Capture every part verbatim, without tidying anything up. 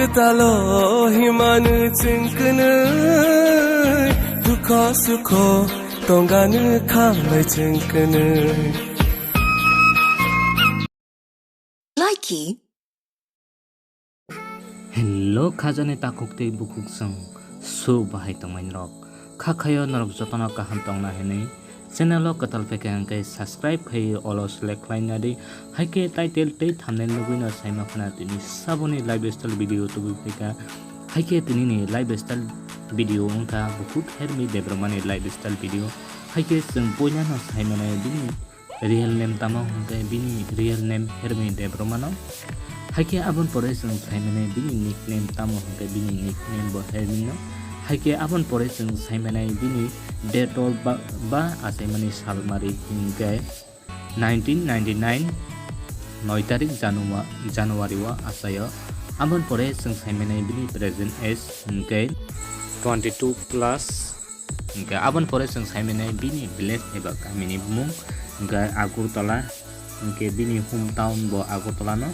Talo himanu chwng kwnwi, dukho sukho tongani khamlai chwng kwnwi. Likey. Hello, khajani takhuk tei bukhuk chwng su bahai tongmani rok. Kha khayo norok jotono kaham tongna hinwi channel o kwtal phaikha hwnkhe subscribe khai olo select khlaina di. Haikhe title tei thumbnail nugwino saima khna tini saboni lifestyle video tubui phaikha. Haikhe tinini lifestyle video wngkha bukhuk Hermi Debbarmani lifestyle video. Haikhe chwng puilano saimanai bini real name tamo hwnkhe bini real name Hermi Debbarmano. Haikhe aboni pore chwng saimanai bini nickname tamo hwnkhe bini nickname bo Hermino. Haikhe aboni pore chwng saimanai bini date of ba, ba achaimani salmari hwnkhe nineteen ninety-nine noi tarik Janua-, January o achaio. Aboni pore chwng saimanai bini present age hwnkhe twenty-two plus. Hwnkhe aboni pore chwng saimanai bini village eba kamini bumung hwnkhe Agartala, hwnkhe bini hometown bo Agartala no.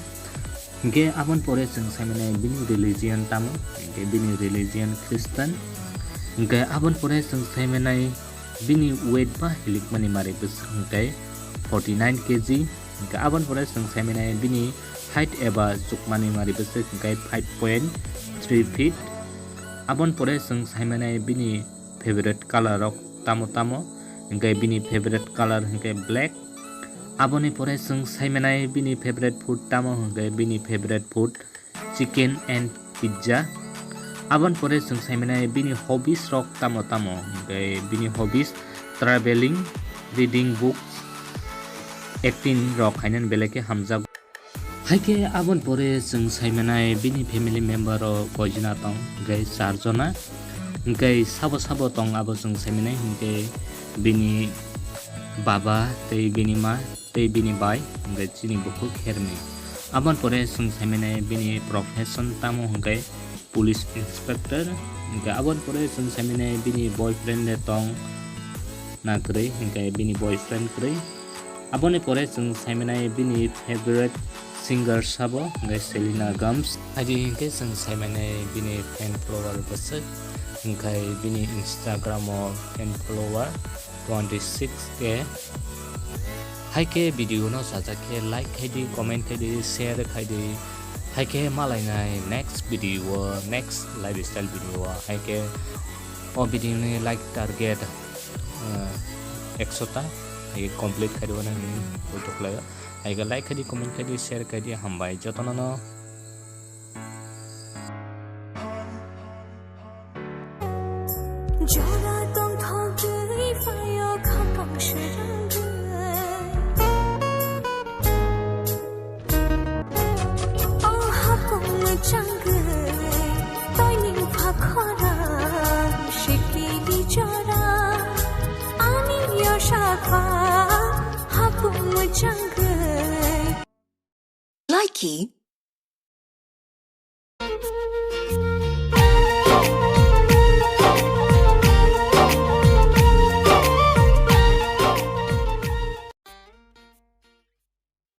Hwnkhe aboni pore chwng saimanai bini religion tamo, hwnkhe bini religion Christian. Hwnkhe aboni pore chwng saimanai bini weight ba hilikmani mari bwswk hwnkhe forty nine K G. Hwnkhe aboni pore chwng saimanai bini height eba chukmani mari bwswk hwnkhe five point three feet. Aboni pore chwng saimanai bini favorite color rok tamo tamo, hwnkhe bini favorite color hwnkhe black. Aboni pore chwng saimanai bini favorite food tamo, hwnkhe bini favorite food chicken and pizza. Aboni pore chwng saimanai bini hobbies rok tamo tamo, hwnkhe bini hobbies traveling, reading books, acting rok hainani belai khe hamjak. Haikhe aboni pore chwng saimanai bini family member rok koijna tong, hwnkhe char jona. Hwnkhe sabo sabo tong abo chwng saimanai hwnkhe bini baba tei bini ma tei bini bai hwnkhe chini bukhuk Hermi. Aboni pore chwng saimanai bini profession tamo hwnkhe police inspector. Hwnkhe aboni pore chwng saimanai bini boyfriend de tong na kwrwi, hwnkhe bini boyfriend kwrwi. Aboni pore chwng saimanai bini favorite singer sabo hwnkhe Selena Gomez. Adi hwnkhe chwng saimanai bini fan follower bwswk, hwnkhe bini Instagram o fan follower twenty six K. Haikhe video no sajak khe like khai di, comment khai di, share khai di. Haikhe malainai next video o, next lifestyle video o. Haikhe o video ni like target, uh, ekso ta. Haikhe complete khai di, wano hwnwi poito khlaio. Haikhe like khai di, comment khai di, share khai di. Hambai jotono no. Jora tongthogwi phaio khaphang srangwi. O hapung mwchangwi toining pha khorang sikidi jora. Ani yosakha hapung mwchangwi. Likey.